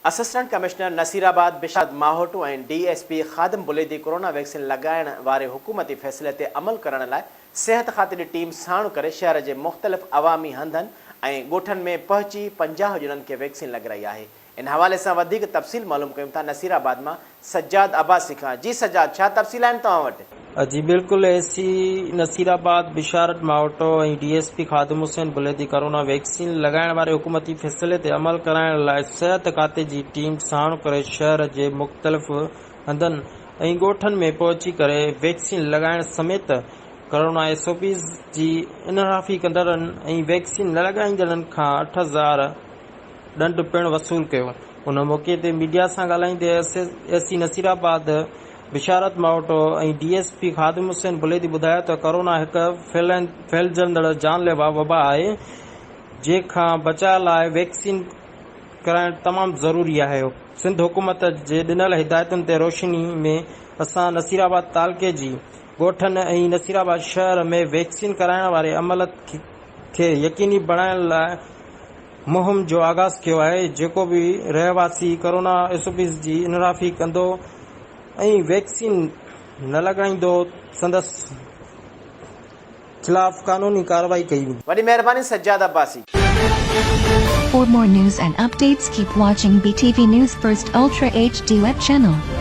Assistant commissioner Nasirabad Basharat Mahoto ۽ D S P Khadim Buledi corona vaccine لڳائڻ واري حڪومتي فيصلي تي عمل ڪرڻ لاء صحت کاتي جي ٽيم ساڻ ڪري شهر جي مختلف عوامي هنڌن ۽ ڳوٺن ۾ پهچي 50 ڄڻن کي ويڪسين لڳرائي آهي ان حوالي سان وڌيڪ تفصيل معلوم ڪيون ٿا نصير آباد مان سجاد عباسي کان جي سجاد ڇا تفصيل آهن توهان وٽ. جي بلڪل A C Nasirabad Basharat Mahoto ۽ D S P Khadim Hussain Buledi corona vaccine لڳائڻ واري حڪومتي فيصلي تي عمل ڪرائڻ لاء صحت کاتي جي ٽيم ساڻ ڪري شهر جي مختلف هنڌن ۽ ڳوٺن ۾ پهچي ڪري ويڪسين لڳائڻ سميت ڪرونا ايس او پيز جي انحرافي ڪندڙن ۽ ويڪسين نه لڳائيندڙن کان 8000 ڏنڊ پڻ وصول ڪيو. ان موقعي تي ميڊيا سان ڳالهائيندي S C Nasirabad Basharat Mahoto ۽ D S P Khadim Hussain Buledi ٻڌايو ته ڪورونا هڪ ڦهلجندڙ جان ليوا وبا آهي جنهن کان بچاء لاء ويڪسين ڪرائڻ تمام ضروري آهي سنڌ حڪومت جي ڏنل هدايتن تي روشني ۾ اسان نصيرآباد تعلقي جي ڳوٺن ۽ نصيرآباد شهر ۾ ويڪسين ڪرائڻ واري عمل کي يقيني بڻائڻ لاء مهم جو آغاز ڪيو آهي جيڪو به رهواسي ڪورونا ايس او پيز جي انحرافي ڪندو ۽ ويڪسين نه لڳائيندو سندس خلاف قانوني ڪارروائي ڪئي ويندي. وڏي مهرباني Sajjad Abbasi. For more news and updates keep watching BTV News First Ultra HD web channel.